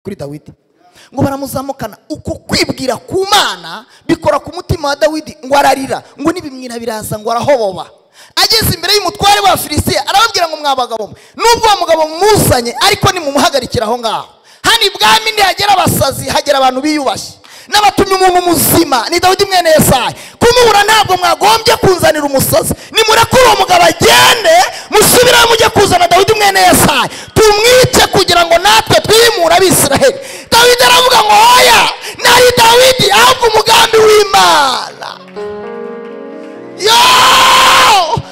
Kuri Dawidi ngo baramuzamukana, uko kwibwira ku Mana bikora ku mutima wa Dawidi, ngo ararira, ngo n'ibimwira biraza, ngo arahoboba. Ageze imbere y'umutware wa Filisitiya arababwira ngo mwabagabo mwe, nubwo uwo mugabo muzanye ariko nimumuhagarikira aho ngaho. Hano ibwami ntihagera abasazi, hagera abantu biyubashye. N'abatumye umuntu muzima ni Dawidi mwene Yesayi, kumubura ntabwo mwagombye kunzanira umusazi. Nimurekure uwo mugabo agende, musubire mujye kuzana Dawidi mwene Yesayi, tumwice kugira ngo natwe twimure Abisiraheli. Dawidi aravuga ngo oya, nari Dawidi, ahubwo umugambi w'Imana. Yo!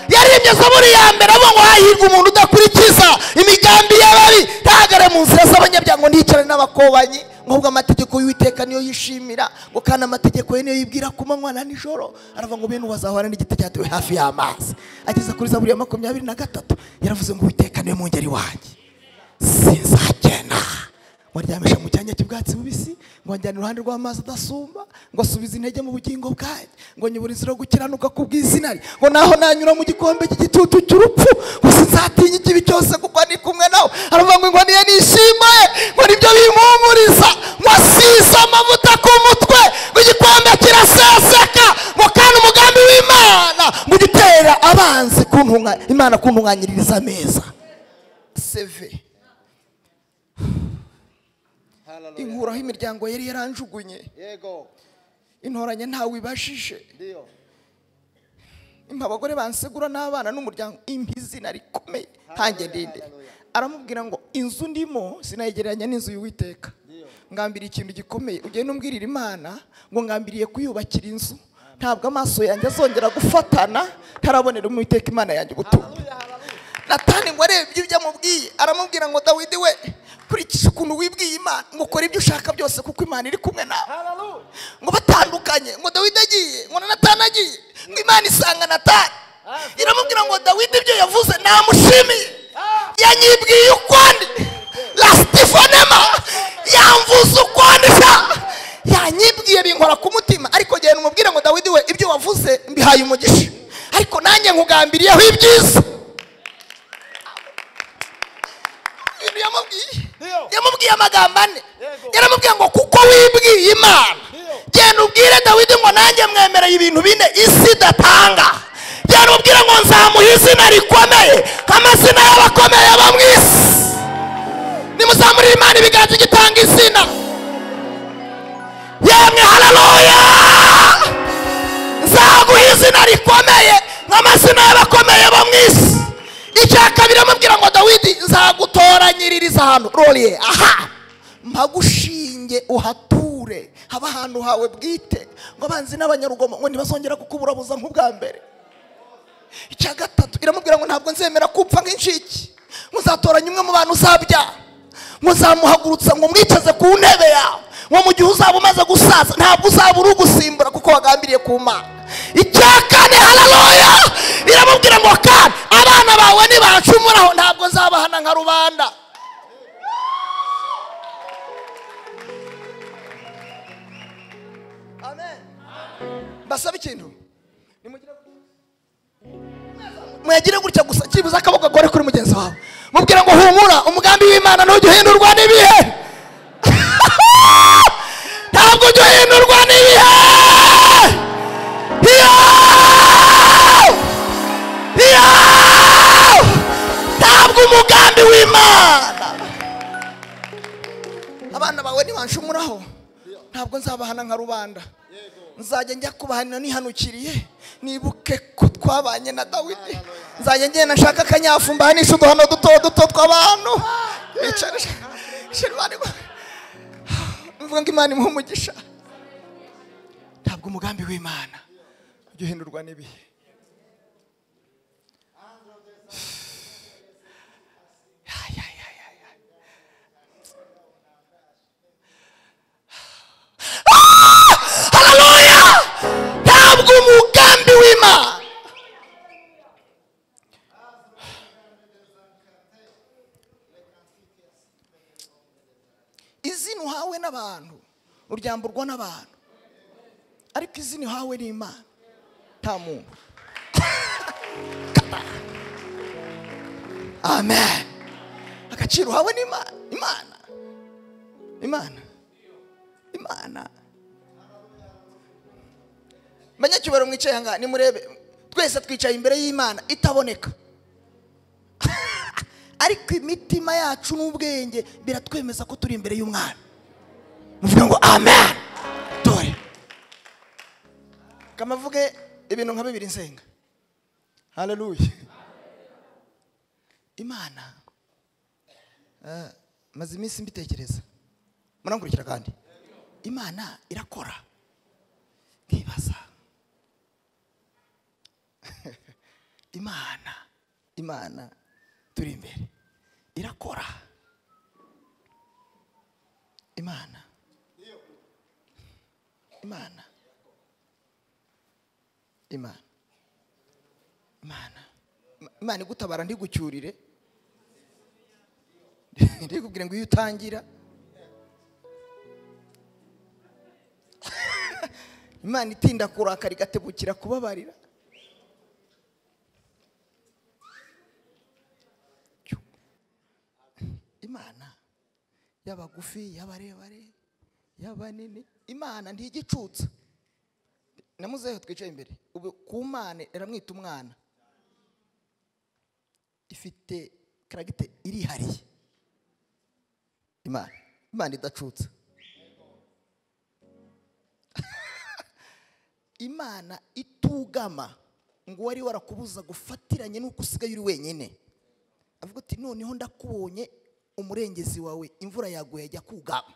Yaririmbye zaburi ya mbere avuga ngo hahirwa umuntu udakurikiza imigambi y'ababi, ntahagare mu nzira z'abanyabyaha, ngo ntiyicarane n'abakobanyi, ngo ahubwo amategeko y'Uwiteka niyo yishimira, ngo kandi amategeko ye niyo yibwira ku manywa na nijoro. Aravuga ngo bene uwazahora n'igiti cyatewe hafi y'amazi. Ageze kuri zaburi ya 23 yaravuze ngo Uwiteka niwe mwungeri wanjye, sinzakena. Waryamisha mu cyanya cy'ubwatsi bubisi, ngo anjyane iruhande rw'amazi adasumba, ngo asubize intege mu bugingo bwanjye, ngo nyobore inzira yo gukiranuka ku bw'izina rye, ngo naho nanyura mu gikombe cy'igitutu cy'urupfu, ngo sinzatinya ikibi cyose kuko ndi kumwe nawe. Aravuga ngo inkoni ye nishima ye, ngo nibyo bimpumuriza, ngo asize amavuta ku mutwe, ngo igikombe kiraseseka, ngo kandi umugambi w'Imana ngo ujye utera abanzi kuntunga, Imana kuntunganyiriza ameza. Seve inkuraho imiryango yari yaranjugunye, Yego. intoranye ntawe ibashije, Ndio. impa abagore bansegura n'abana n'umuryango, impa izina rikomeye ntange ndinde. Aramubwira ngo inzu ndimo sinayegereranya n'inzu y'Uwiteka, ngambiriye ikintu gikomeye, ugende umbwirira Imana ngo ngambiriye kuyubakira inzu, ntabwo amaso yanjye azongera gufatana ntarabonera Uwiteka Imana yanjye ubutunzi. Natani ngo arebye ibyo amubwiye, aramubwira ngo Dawidi we, kurikije ukuntu wibwiye Imana, ngo ukore ibyo ushaka byose kuko Imana iri kumwe nawe. Hallelujah. Ngo batandukanye, ngo Dawidi agiye, ngo na Natani agiye, ngo Imana isanga Natani iramubwira ngo Dawidi ibyo yavuze namushimiye, yanyibwiye ukundi, lastifonema yamvuze ukundi, sha yanyibwiye binkora ku mutima, ariko genda umubwire ngo Dawidi we, ibyo wavuze mbihaye umugisha, ariko nanjye nkugambiriyeho ibyiza. Ibintu yamubwiye, Ndio. yamubwiye amagambo ane. Yego. Yaramubwiye ngo kuko wibwiye Imana, Ndio. genda ubwire Dawidi ngo nanjye mwemereye ibintu bine isi idatanga. Genda ubwire ngo nzamuha izina rikomeye nk'amazina y'abakomeye aba mu isi. Nimuzamurire Imana ibiganza igitanga izina. Yemwe haleluya! Nzaguha izina rikomeye nk'amazina y'abakomeye bo mu isi. Icya kabiri amubwira ngo Dawidi nzagutoranyiririza ahantu roriye, aha mpagushinge uhature, haba ahantu hawe bwite, ngo abanzi n'abanyarugomo ngo ntibazongera kukuburabuza nk'ubwa mbere. Icya gatatu iramubwira ngo ntabwo nzemera kupfa nk'incike, ngo nzatoranya umwe mu bantu uzabyara, ngo nzamuhagurutsa ngo mwicaze ku ntebe yawe, ngo mu gihe uzaba umaze gusaza ntabwo uzaba uri ugusimbura kuko wagambiriye ku Mana. Icya kane haleluya, iramubwira ngo kandi abana bawe nibancumuraho ntabwo nzabahana nka rubanda. Amen. Mbasaba ikintu, muyagire gutya gusa, cyibuze akaboko gakore kuri mugenzi wawe, mubwira ngo humura, umugambi w'Imana ntujya uhindurwa n'ibihe. Ntabwo ujya uhindurwa n'ibihe. Iyo! Iyo! Ntabwo umugambi w'Imana, abana bawe nibanshumuraho ntabwo nzabahana nka rubanda, nzajya njya kubahanira nihanukiriye, nibuke ko twabanye na Dawidi, nzajya ngenda nshaka akanyafu mbahanisha uduhano duto duto tw'abantu. Bicara, mvuga ngo Imana imuhe umugisha. Ntabwo umugambi w'Imana ujya uhindurwa n'ibihe. Ay, ay, ay, ay, ay. Haleluya! Ntabwo umugambi w'Imana, izina uhawe n'abantu uryamburwa n'abantu, ariko izina uhawe n'Imana nta muntu. Amen. Agaciro uhawe n'Imana, Imana. Imana Imana banyacyubahiro mwicaye aha nimurebe, twese twicaye imbere y'Imana itaboneka, ariko imitima yacu n'ubwenge biratwemeza ko turi imbere y'Umwana. Muvuga ngo amen. Dore kamavuge ibintu nka bibiri nsenga. Haleluya. Imana maze iminsi mbitekereza, murankurikira kandi. Imana irakora, nkibaza Imana, Imana turi imbere irakora. Imana, Imana, Imana, Imana, Imana igutabara ndigucyurire, ndikubwire ngo iyo utangira. Imana itinda kurakara igatebukira kubabarira. Imana y'abagufi, y'abarebare, y'abanini, Imana ntigicutsa. Namuzeho twicaye imbere ubu ku Mana iramwita umwana, ifite karagite irihariye. Imana, Imana idacutsa. Imana itugama ngo wari warakubuza gufatiranye nuko usigaye uri wenyine, avuga ati noneho ndakubonye umurengezi wawe, imvura yaguye ajya kugama.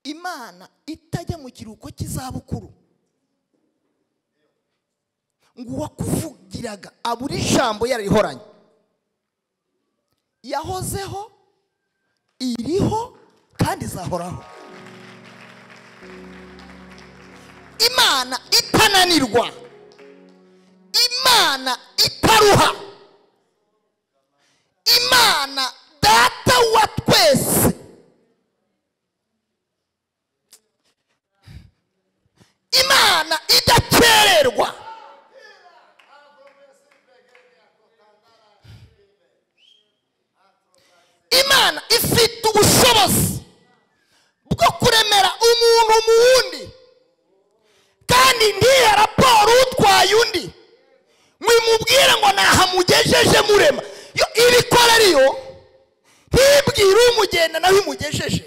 Imana itajya mu kiruhuko cy'izabukuru ngo uwakuvugiraga abura ijambo yararihoranye. Yahozeho, iriho kandi izahoraho. Imana itananirwa, Imana itaruha, Imana data wa twese, Imana idakererwa. Imana ifite ubushobozi bwo kuremera umuntu mu wundi, kandi ntihe raporo utwaye undi mwimubwire ngo nahamugejeje murema. Yo ibikora ariyo ntibwire umugenda nawe imugejeje.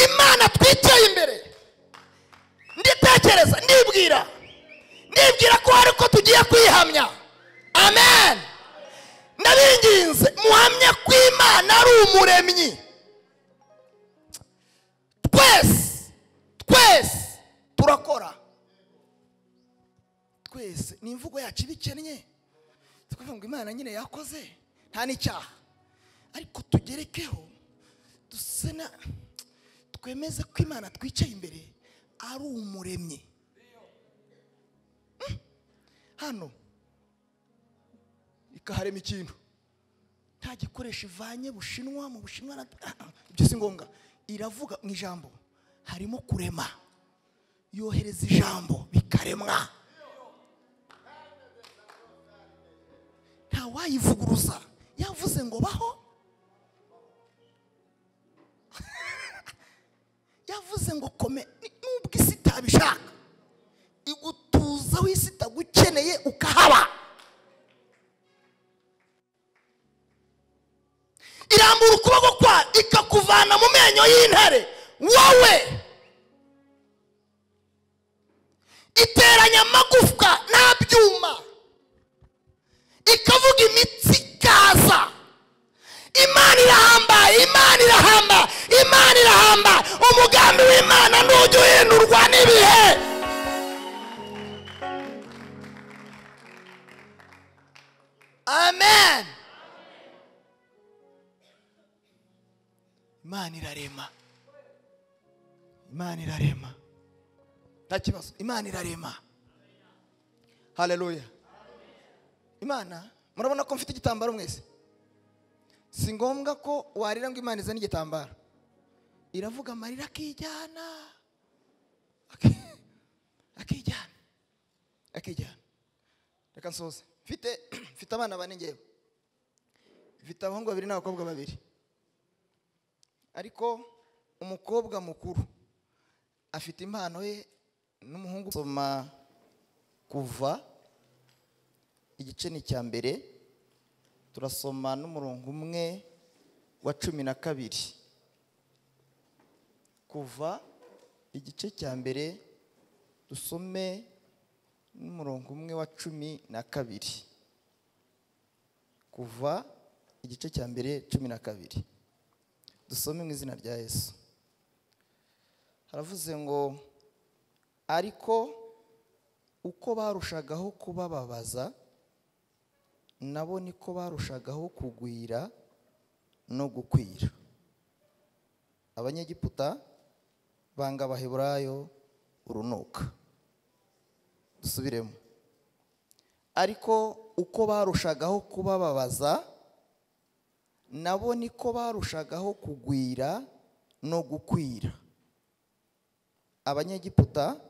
Imana twicaye imbere, nditekereza, ndibwira ko hari ko tugiye kwihamya. Amen. Ndabinginze muhamye ko Imana ari umuremyi. Twese twese turakora, twese ni imvugo yacu ibikennye, tukavuga ngo Imana nyine yakoze nta n'icyaha, ariko tugerekeho dusena twemeze ko Imana twicaye imbere ari umuremyi. Hano ikaharema ikintu nta gikoresho ivanye Bushinwa, mu Bushinwa ibyo si ngombwa. Iravuga mu ijambo harimo kurema, yohereza ijambo bikaremwa, nta wayivuguruza. Yavuze ngo baho, yavuze ngo kome, nubwo isi itabishaka igutuza w'isi itagukeneye ukahaba. Irambura ukuboko kwayo ikakuvana mu menyo y'intare wowe, iteranya amagufwa nta byuma, ikavuga imitsi ikaza. Imana irahambaye, Imana irahambaye, Imana irahambaye. Umugambi w'Imana ntujya uhindurwa n'ibihe. Amen. Imana irarema, Imana irarema, nta kibazo. Imana irarema. Haleluya. Imana, murabona ko mfite igitambaro mwese. Si ngombwa ko warira ngo Imana izane igitambaro. Iravuga amarira akijyana, akijyana, akijyana. Reka nsoze. Mfite abana bane ngewe. Mfite abahungu babiri n'abakobwa babiri, ariko umukobwa mukuru afite impano ye n'umuhungu. Soma Kuva igice ni cya mbere, turasoma n'umurongo umwe wa 12. Kuva igice cya mbere dusome n'umurongo umwe wa 12. Kuva igice cya mbere 12, dusome mu izina rya Yesu. Haravuze ngo ariko uko barushagaho kubababaza nabo niko barushagaho kugwira no gukwira. Abanyegiputa banga Abaheburayo urunuka. Dusubiremo. Ariko uko barushagaho kubababaza nabo niko barushagaho kugwira no gukwira. Abanyegiputa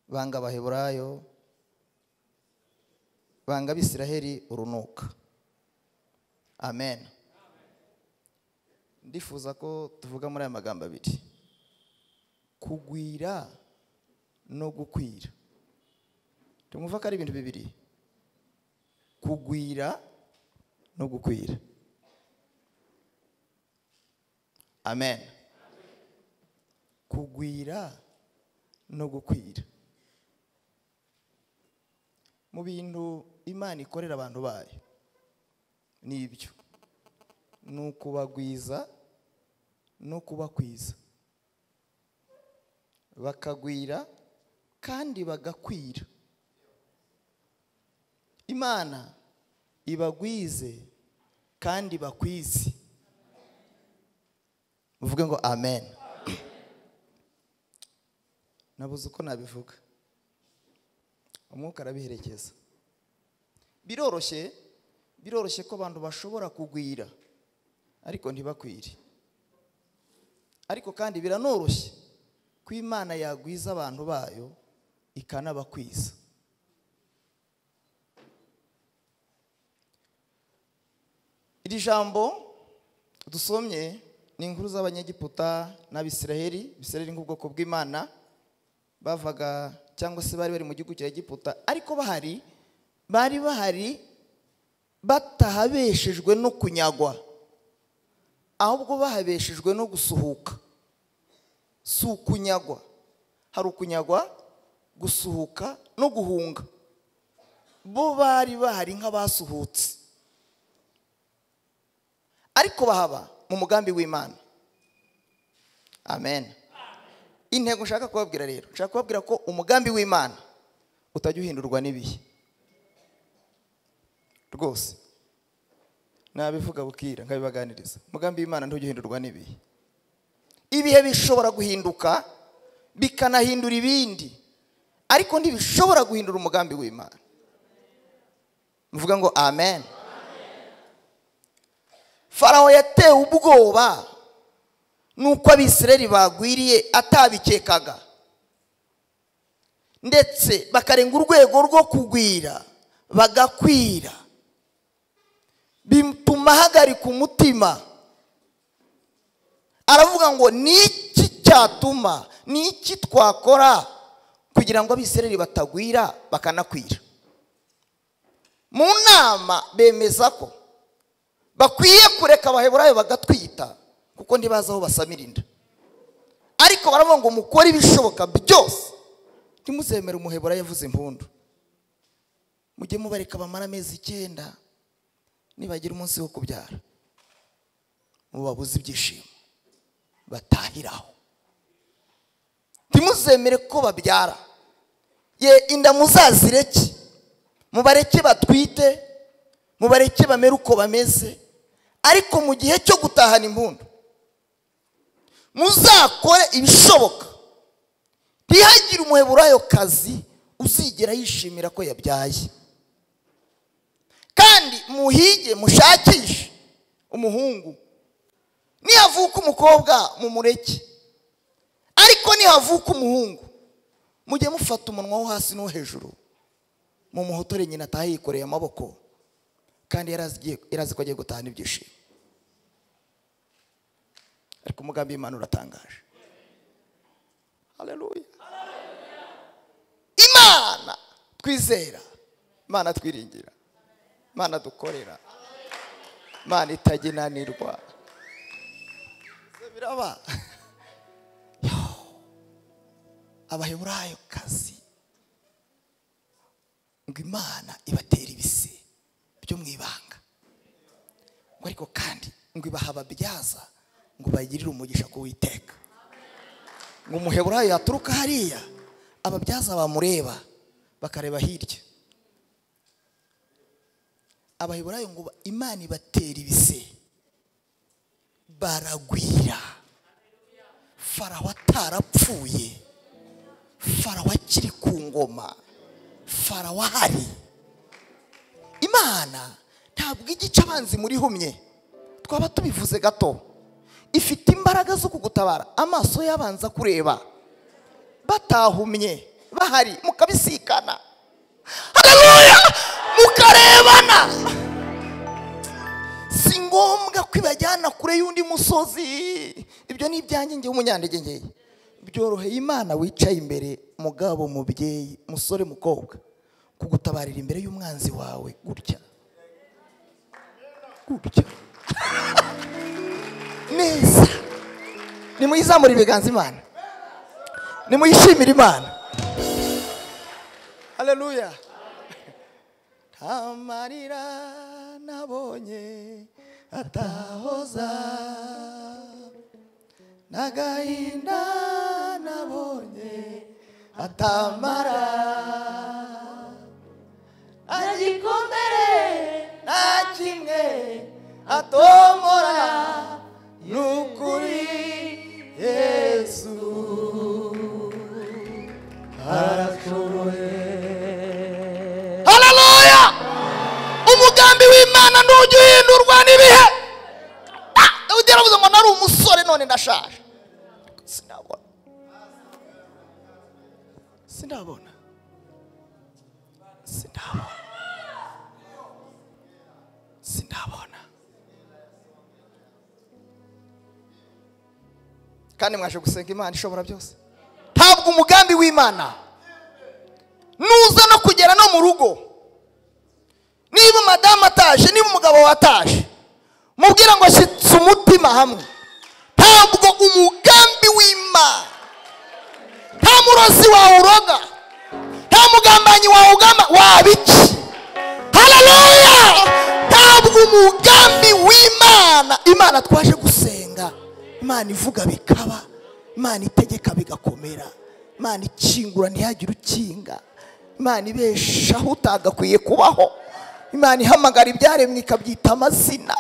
banga Abaheburayo, banga Abisiraheli urunuka. Amen. Ndifuza ko tuvuga muri aya magambo abiri, kugwira no gukwira. Tumva ko ari ibintu bibiri, kugwira no gukwira. Amen. Kugwira no gukwira. Mu bintu Imana ikorera abantu bayo nibyo, ni ukubagwiza no kubakwiza, bakagwira kandi bagakwira. Imana ibagwize kandi bakwize. Muvuge ngo amen. Nabuze uko nabivuga, umwuka arabiherekeza. Biroroshye, biroroshye ko abantu bashobora kugwira ariko ntibakwire. Ariko kandi biranoroshye ko Imana yagwiza abantu bayo ikanabakwiza. Iri jambo dusomye ni inkuru z'Abanyegiputa n'Abisiraheli. Abisiraheli nk'ubwoko bw'Imana bavaga cyangwa se bari bari mu gihugu cya Egiputa, ariko bahari bari bahari batahabeshejwe no kunyagwa, ahubwo bahabeshejwe no gusuhuka. Si ukunyagwa, hari ukunyagwa, gusuhuka no guhunga. Bo bari bahari nk'abasuhutse, ariko bahaba mu mugambi w'Imana. Amen. Intego nshaka kubabwira rero, nshaka kubabwira ko umugambi w'Imana utajya uhindurwa n'ibihe. Rwose nabivuga bukira nkabibaganiriza. Umugambi w'Imana ntujya uhindurwa n'ibihe. Ibihe bishobora guhinduka bikanahindura ibindi, ariko ntibishobora guhindura umugambi w'Imana. Muvuga ngo amen. Farawo yatewe ubwoba nuko Abisirayeli bagwiriye atabikekaga, ndetse bakarenga urwego rwo kugwira bagakwira, bituma ahagarika umutima. Aravuga ngo niki cyatuma, niki twakora kugira ngo Abisirayeli batagwira bakanakwira. Mu nama bemeza ko bakwiye kureka Abaheburayo bagatwita, kuko ntibazi aho basamira inda. Ariko baravuga ngo mukore ibishoboka byose ntimuzemere Umuheburayo yavuze impundu, mujye mubareka bamara amezi 9, nibagira umunsi wo kubyara mubabuze ibyishimo batahiraho. Ntimuzemere ko babyara, ye inda muzazireke, mubareke batwite, mubareke bamere uko bameze, ariko mu gihe cyo gutahana impundu muzakore ibishoboka ntihagire Umuheburayo kazi uzigera yishimira ko yabyaye. Kandi muhige mushakishe umuhungu, nihavuka umukobwa mumureke, ariko nihavuka umuhungu mujye mufata umunwa wo hasi no hejuru mumuhotore nyina atahe yikoreye amaboko, Kandi yarazi ko agiye gutahana ibyishimo. Ariko umugambi w'Imana uratangaje. Haleluya. Imana twizera, Imana twiringira, Imana dukorera, Imana itaginanirwa. Biraba. Abaheburayo kazi ngo Imana ibatera ibise byo mu ibanga, ngo ariko kandi ngo ibaha ababyaza ngo bagirire umugisha ku Uwiteka. Ngo umuheburayo yaturuka hariya, ababyaza bamureba bakareba hirya. Abaheburayo ngo Imana ibatera ibise baragwira. Farawo atarapfuye, Farawo akiri ku ngoma, Farawo ahari. Imana ntabwo igice abanzi muri humye, twaba tubivuze gato. Ifite imbaraga zo kugutabara amaso yabanza kureba batahumye bahari, mukabisikana. Haleluya, mukarebana. Si ngombwa kwibajyana kure y'undi musozi. Ibyo ni ibyanjye ngewe umunyandege ngeye. Byoroheye Imana wicaye imbere, mugabo, mubyeyi, musore, mukobwa, kugutabarira imbere y'umwanzi wawe gutya gutya neza. Nimuyizamure ibiganza Imana, nimuyishimire Imana. Haleluya. Amarira nabonye atahoza, n'agahinda nabonye atamara, agikomere nta kimwe atomora, nukuri Yesu arashoboye. Haleluya. Umugambi w'Imana ntujya uhindurwa n'ibihe. Dawidi yaravuze ngo nari umusore none ndashaje, sinabona, sinabona, sinabona, sinabona. Kandi mwaje gusenga Imana ishobora byose. Ntabwo umugambi w'Imana nuza no kugera no mu rugo, niba madamu ataje, niba umugabo wataje, mubwira ngo ashyitse umutima hamwe. Ntabwo umugambi w'Imana, nta murozi wawuroga, nta mugambanyi wawugamba wabiki. Haleluya. Ntabwo umugambi w'Imana, Imana twaje gusenga, Imana ivuga bikaba, Imana itegeka bigakomera, Imana ikingura ntihagire ukinga, Imana ibeshaho utagakwiye kubaho, Imana ihamagara ibyaremwe ikabyita amazina,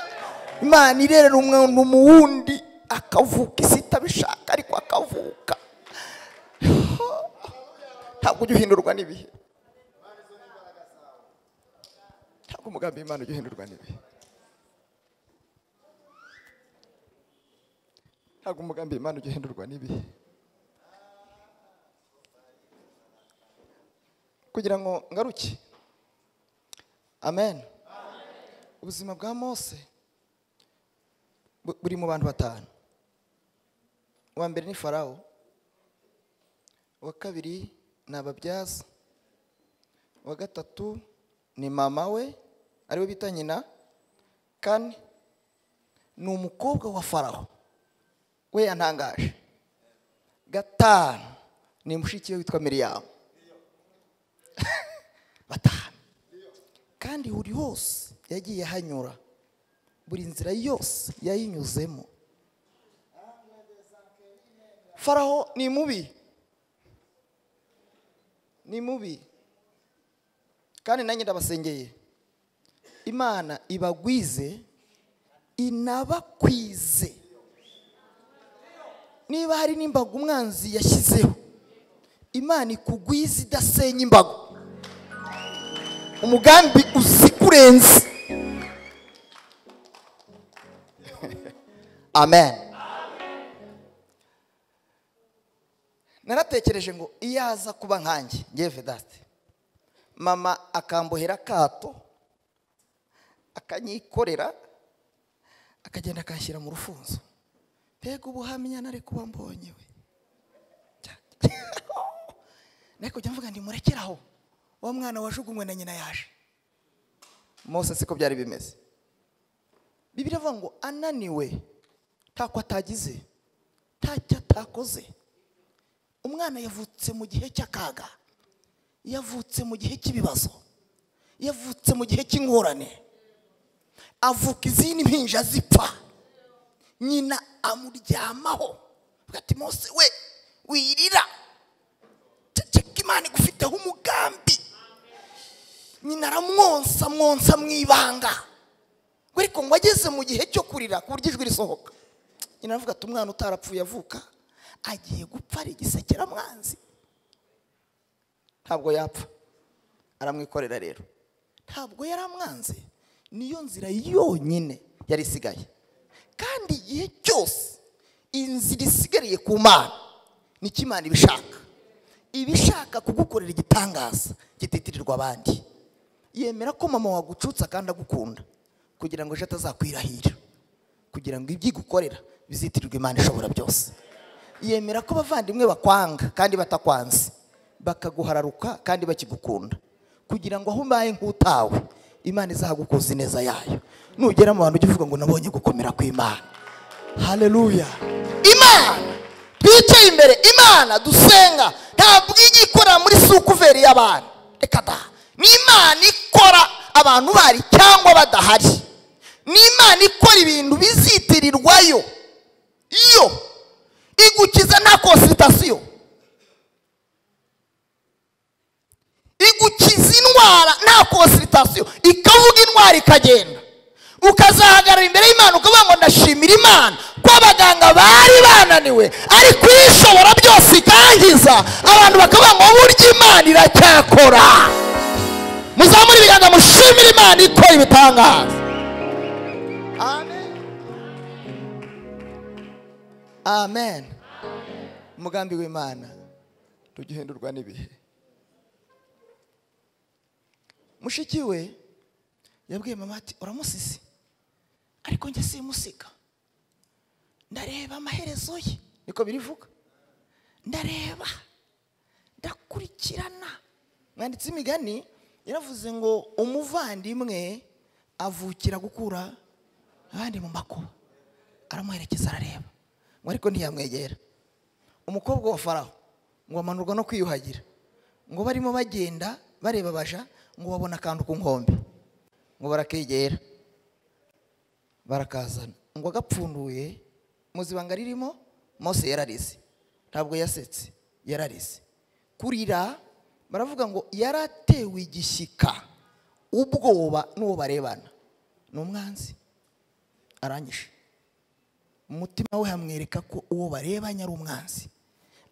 Imana irerera umuntu mu wundi akavuka isi itabishaka ariko akavuka. Ntabwo ujya uhindurwa n'ibihe. Ntabwo umugambi w'Imana ujya uhindurwa n'ibihe. Ntabwo umugambi w'Imana ujya uhindurwa n'ibihe. Kugira ngo ngaruke. Amen. Ubuzima bwa Mose buri mu bantu batanu. Uwa mbere ni Farawo, uwa kabiri ni ababyaza, uwa gatatu ni mama we ariwe bita nyina, kane ni umukobwa wa Farawo we yantangaje, gatanu ni mushiki we witwa Miriyamu. Batanu. Kandi buri hose yagiye hanyura, buri nzira yose yayinyuzemo. Farawo ni mubi, ni mubi. Kandi nanjye ndabasengeye, Imana ibagwize inabakwize. Niba hari n'imbago umwanzi yashyizeho, Imana ikugwize idasenya imbago. Umugambi uzikurenze. Amen. Naratekereje ngo iyo aza kuba nkanjye ngewe Vedaste, mama akambohera akato Akanyikorera akagenda akanshyira mu rufunzo. Mbega ubuhamya nari kuba mbonye we. Nari kujya mvuga ndi murekeraho wa mwana wajugunywe na nyina yaje. Mose siko byari bimeze. Bibiliya ivuga ngo ananiwe ntako atagize, ntacyo atakoze. Umwana yavutse mu gihe cy'akaga, yavutse mu gihe cy'ibibazo, yavutse mu gihe cy'ingorane, avuka izindi mpinja zipfa, nyina amuryamaho ati Mose we wirira, ceceka Imana igufiteho umugambi. Nyina aramwonsa mwonsa mu ibanga, ariko ngo ageze mu gihe cyo kurira ku buryo ijwi risohoka, nyina aravuga ati umwana utarapfuye avuka agiye gupfa ari igisekeramwanzi, ntabwo yapfa. Aramwikorera rero, ntabwo yari amwanze, niyo nzira yonyine yari isigaye. Kandi igihe cyose inzira isigariye ku Mana nicyo Imana ibishaka, ibishaka kugukorera igitangaza kititirirwa abandi. Yemera ko mama wagucutsa kandi agukunda kugira ngo ejo atazakwirahira, kugira ngo ibyo igukorera bizitirirwe Imana ishobora byose. Yemera ko abavandimwe bakwanga kandi batakwanze, bakaguhararuka kandi bakigukunda, kugira ngo aho ubaye nk'utawe Imana izagukoza ineza yayo. Nugera mu bantu ujye uvuga ngo nabonye gukomera kw'Imana. Haleluya. Imana twicaye imbere, Imana dusenga ntabwo ijya ikora muri sukuveri y'abantu, reka da. Ni Imana ikora abantu bari cyangwa badahari. Ni Imana ikora ibintu bizitirirwayo. Iyo igukiza nta consultation, igukiza indwara nta consultation, ikavuga indwara ikagenda. Ukazahagarara imbere y'Imana ukavuga ngo ndashimira Imana ko abaganga bari bananiwe, ariko ishobora byose ikangiza. Abantu bakavuga ngo burya Imana iracyakora. Muzamure ibiganza mushimire Imana ikora ibitangaza. Amen. Amen. Umugambi w'Imana ntugihindurwa n'ibihe. Mushiki we yabwiye mama ati uramusisi, ariko njye simusiga, ndareba amaherezo ye. Niko birivuga, ndareba, ndakurikirana. Mwanditsi imigani yaravuze ngo umuvandimwe avukira gukura abandi mu makuba. Aramuherekeza arareba, ngo ariko ntiyamwegera. Umukobwa wa Farawo ngo amanurwa no kwiyuhagira, ngo barimo bagenda bareba baja, ngo babona akantu ku nkombe, ngo barakegera barakazana, ngo agapfunduye muzibanga ririmo. Mose yararize, ntabwo yasetse, yararize. Kurira baravuga ngo yaratewe igishyika, ubwoba n'uwo barebana ni umwanzi, arangije umutima we hamwereka ko uwo barebanye ari umwanzi.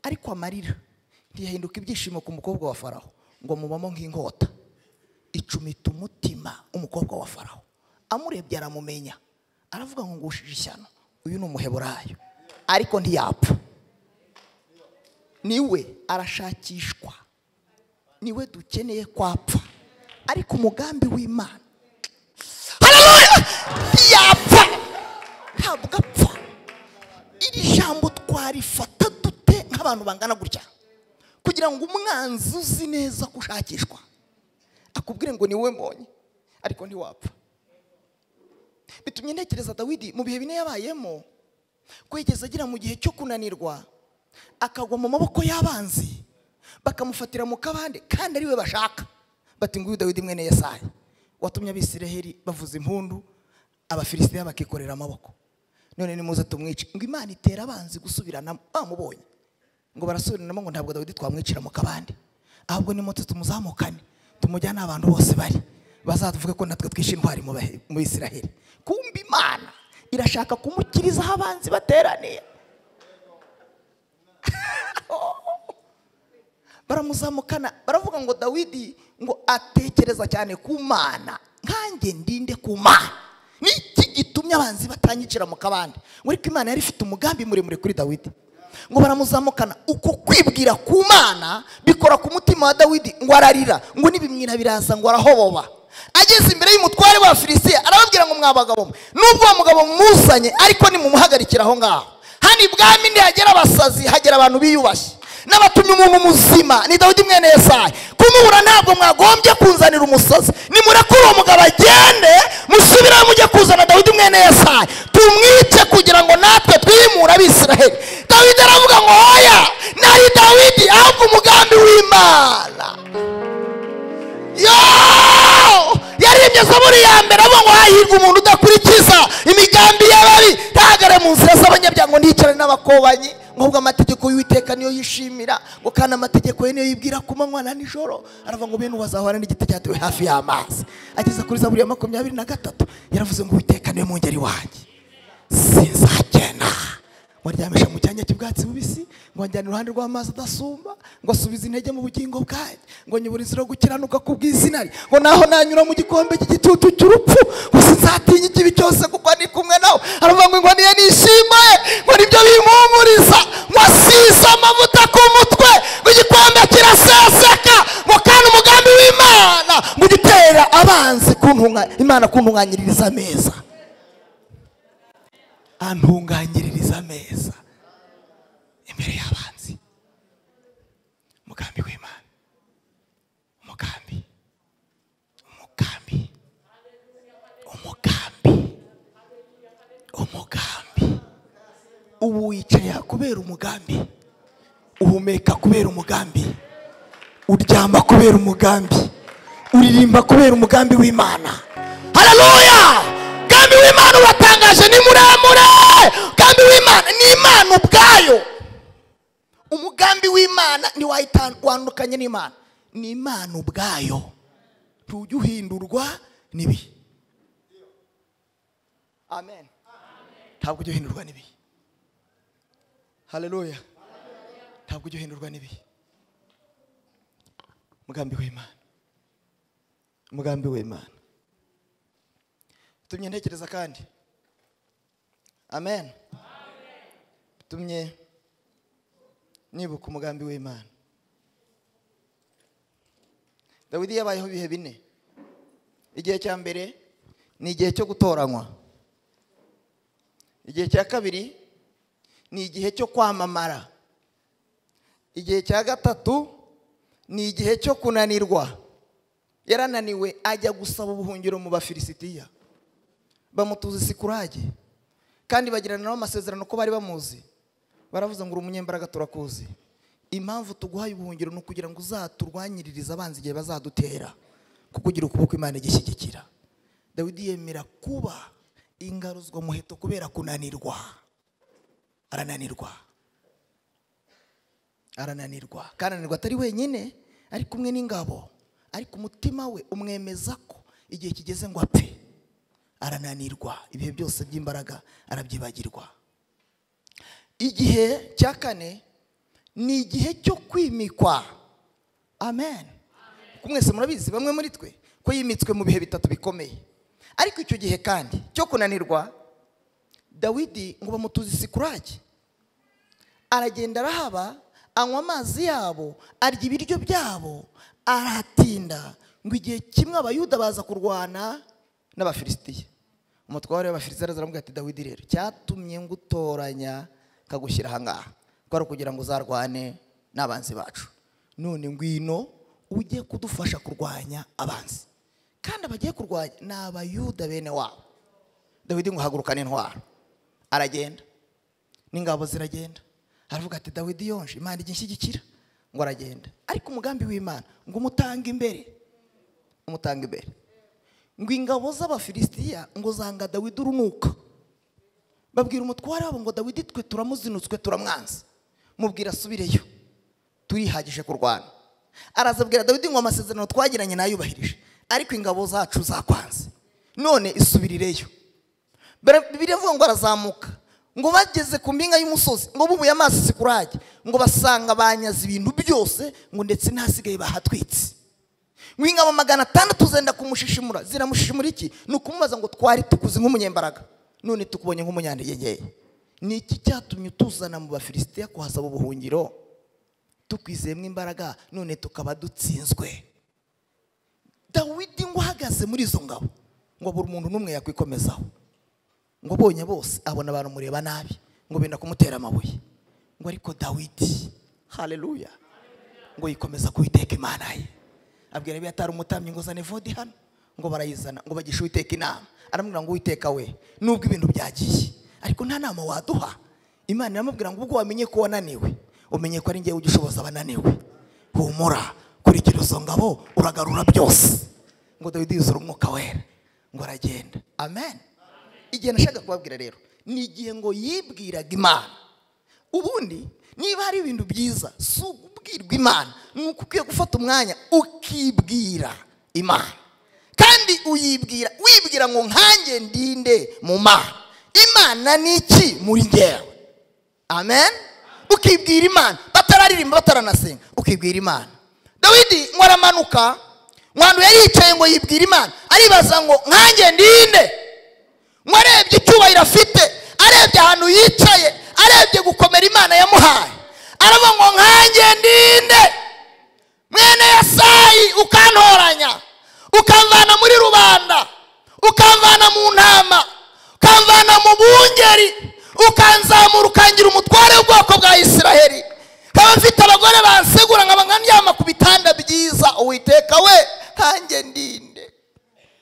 Ariko amarira ntiyahinduka ibyishimo ku mukobwa wa Farawo, ngo mubamo nk'inkota icumita umutima umukobwa wa Farawo. Amurebye aramumenya, aravuga ngo ngushije ishyano, uyu ni umuheburayo, ariko ntiyapfa. Niwe arashakishwa, niwe dukeneye kwapfa, ariko umugambi w'Imana, haleluya, ntiyapfa, ntabwo apfa. Iri jambo twarifata dute nk'abantu bangana gutya, kugira ngo umwanzi uzi neza ko ushakishwa akubwire ngo niwe mbonye, ariko ntiwapfa. Bitumye ntekereza Dawidi mu bihe bine yabayemo, ko yigeze agira mu gihe cyo kunanirwa, akagwa mu maboko y'abanzi, bakamufatira mu kabande kandi ariwe bashaka. Bati nguyu Dawidi mwene Yesayi watumye Abisiraheli bavuza impundu, Abafilisitiya bakikorera amaboko, none nimuze tumwice. Ngo Imana itera abanzi gusubirana bamubonye, ngo barasubiranamo ngo ntabwo Dawidi twamwicira mu kabande, ahubwo nimutse tumuzamukane tumujyane abantu bose bari bazavuge ko natwe twishe intwari mu Isiraheli. Kumbe Imana irashaka kumukiriza aho abanzi bateraniye. Baramuzamukana baravuga ngo Dawidi ngo atekereza cyane ku Mana, nkanjye ndinde ku Mana, niki gitumye abanzi batanyicira mu kabande. Ngo ariko Imana yari ifite umugambi muremure kuri Dawidi. Ngo baramuzamukana, uko kwibwira ku Mana bikora ku mutima wa Dawidi, ngo ararira, ngo n'ibimwira biraza, ngo arahoboba. Ageze imbere y'umutware wa Filisitiya arababwira ngo mwabagabo mwe, nubwo uwo mugabo muzanye ariko nimumuhagarikira aho ngaho. Hano ibwami ntihagera abasazi, hagera abantu biyubashye. N'abatumye umuntu muzima ni Dawidi mwene Yesayi. Kumubura ntabwo mwagombye kunzanira umusazi. Nimurekure uwo mugabo agende, musubire mujye kuzana Dawidi mwene Yesayi, tumwice kugira ngo natwe twimure Abisiraheli. Dawidi aravuga ngo oya, nari Dawidi ahubwo umugambi w'Imana. Yo! Yaririmbye zaburi ya mbere avuga ngo hahirwa umuntu udakurikiza imigambi y'ababi, ntahagare mu nzira z'abanyabyaha, ngo ntiyicare n'abakobanyi, ngo ahubwo amategeko y'Uwiteka niyo yishimira, ngo kandi amategeko ye niyo yibwira ku manywa na nijoro. Aravuga ngo bene uwazahora n'igiti cyatewe hafi y'amazi. Ageze kuri zaburi ya 23 yaravuze ngo Uwiteka niwe mwungeri wanjye, sinzakena. Waryamisha mu cyanya cy'ubwatsi bubisi, ngo anjyane iruhande rw'amazi adasumba, ngo asubize intege mu bugingo bwanjye, ngo nyobore inzira yo gukiranuka ku bw'izina rye, ngo naho nanyura mu gikombe cy'igitutu cy'urupfu, ngo sinzatinya ikibi cyose kuko ndi kumwe nawe. Aravuga ngo inkoni ye nishima ye, ngo nibyo bimpumuriza, ngo asize amavuta ku mutwe, ngo igikombe kiraseseka, ngo kandi umugambi w'Imana ngo ujye utera abanzi Imana kuntunganyiriza ameza. Antunganyiriza ameza imbere y'abanzi. Umugambi w'Imana, umugambi, umugambi, umugambi, umugambi. Ubu wicaye kubera umugambi, uhumeka kubera umugambi, uryama kubera umugambi, uririmba kubera umugambi w'Imana. Haleluya! Umugambi w'Imana uratangaje, ni muremure. Umugambi w'Imana ni Imana ubwayo. Umugambi w'Imana ntiwayitandukanye n'Imana, ni Imana ubwayo. Ntujya uhindurwa n'ibihe. Amen. Ntabwo ujya uhindurwa n'ibihe. Haleluya. Ntabwo ujya uhindurwa n'ibihe. Umugambi w'Imana, umugambi w'Imana tumye ntekereza kandi. Amen. Tumye nibuka umugambi w'Imana. Dawidi yabayeho ibihe bine. Igihe cya mbere ni igihe cyo gutoranywa. Igihe cya kabiri ni igihe cyo kwamamara. Igihe cya gatatu ni igihe cyo kunanirwa. Yarananiwe ajya gusaba ubuhungiro mu Bafilisitiya, bamutuza isikurage, kandi bagirana nabo amasezerano ko bari bamuzi. Baravuze ngo uri umunyembaraga turakuzi, impamvu tuguhaye ubuhungiro ni ukugira ngo uzaturwanyiririze abanzi igihe bazadutera, kuko ugira ukuboko Imana igishyigikira. Dawidi yemera kuba ingaruzwa muheto kubera kunanirwa. Arananirwa, arananirwa, kandi ananirwa atari wenyine, ari kumwe n'ingabo, ariko umutima we umwemeza ko igihe kigeze ngo apfe. Arananirwa, ibihe byose by'imbaraga arabyibagirwa. Igihe cya kane ni igihe cyo kwimikwa. Amen. Mwese murabizi bamwe muri twe ko yimitswe mu bihe bitatu bikomeye. Ariko icyo gihe kandi cyo kunanirwa, Dawidi ngo bamutuze isikurage, aragenda arahaba, anywa amazi yabo, arya ibiryo byabo, arahatinda. Ngo igihe kimwe Abayuda baza kurwana n'Abafilisitiya. Umutware w'Abafilisitiya aramubwira ati Dawidi rero cyatumye ngutoranya kagushyira aha ngaha kwari kugira ngo uzarwane n'abanzi bacu, none ngwino ujye kudufasha kurwanya abanzi. Kandi abagiye kurwanya ni Abayuda bene wabo. Dawidi ngo hagurukane intwaro, aragenda n'ingabo ziragenda. Aravuga ati Dawidi yonje, Imana ijye inshyigikira. Ngo aragenda, ariko umugambi w'Imana ngo umutange imbere, umutange imbere. Ngo ingabo z'Abafilisitiya ngo zanga Dawidi urunuka. Babwira umutware wabo ngo Dawidi twe turamuzinutswe, turamwanze, mubwira asubireyo, turihagije kurwana. Araza abwira Dawidi ngo amasezerano twagiranye nayubahirije, ariko ingabo zacu zakwanze, none isubirireyo. Biravuga ngo arazamuka, ngo bageze ku mpinga y'umusozi, ngo bubuye amaso sikurage, ngo basanga banyaze ibintu byose, ngo ndetse n'ahasigaye bahatwitse. Ngo ingabo 600 zenda kumushishimura. Ziramushishimura iki? Ni ukumubaza ngo twari tukuzi nk'umunyembaraga, none tukubonye nk'umunyantege. Ni iki cyatumye utuzana mu Bafilisitiya kuhasaba ubuhungiro, tukwizeyemo imbaraga, none tukaba dutsinzwe? Dawidi ngo Ngo ahagaze muri izo ngabo ngo buri muntu n'umwe yakwikomezaho, ngo bonye bose abona abantu mureba nabi, ngo benda kumutera amabuye. Ngo ariko Dawidi, haleluya, ngo yikomeza kuwiteka Imana ye. Abwira Abiyatari umutambyi ngo zane efodi hano, ngo barayizana, ngo bagishe Uwiteka inama. Aramubwira ngo Uwiteka we, nubwo ibintu byagiye ariko nta nama waduha. Imana iramubwira ngo ubwo wamenye ko wananiwe, umenye ko ari njyewe ujya ushoboza abananiwe. Humura, kurikira izo ngabo, uragarura byose. Ngo Dawidi yuzura umwuka wera, ngo aragenda. Amen. Igihe nashaka kubabwira rero ni igihe ngo yibwiraga Imana. Ubundi niba hari ibintu byiza si ukubwirwa Imana, ni uko ukwiye gufata umwanya ukibwira Imana. Kandi uyibwira wibwira ngo nkanjye ndinde mu Mana, Imana ni iki muri njyewe. Amen. Ukibwira Imana batararirimba, bataranasenga, ukibwira Imana. Dawidi ngo aramanuka, ngo yari yicaye ngo yibwira Imana, aribaza ngo nkanjye ndinde. Ngo arebye icyubahiro afite, arebye ahantu yicaye, arebye gukomera Imana yamuhaye, aravuga ngo nkanjye ndinde, mwene Yesayi ukantoranya, ukamvana muri rubanda, ukamvana mu ntama, ukamvana mu bungeri, ukanzamura ukangira umutware w'ubwoko bwa Isiraheli, nkaba mfite abagore bansegura, nkaba ndyama ku bitanda byiza. Uwiteka we, nkanjye ndinde,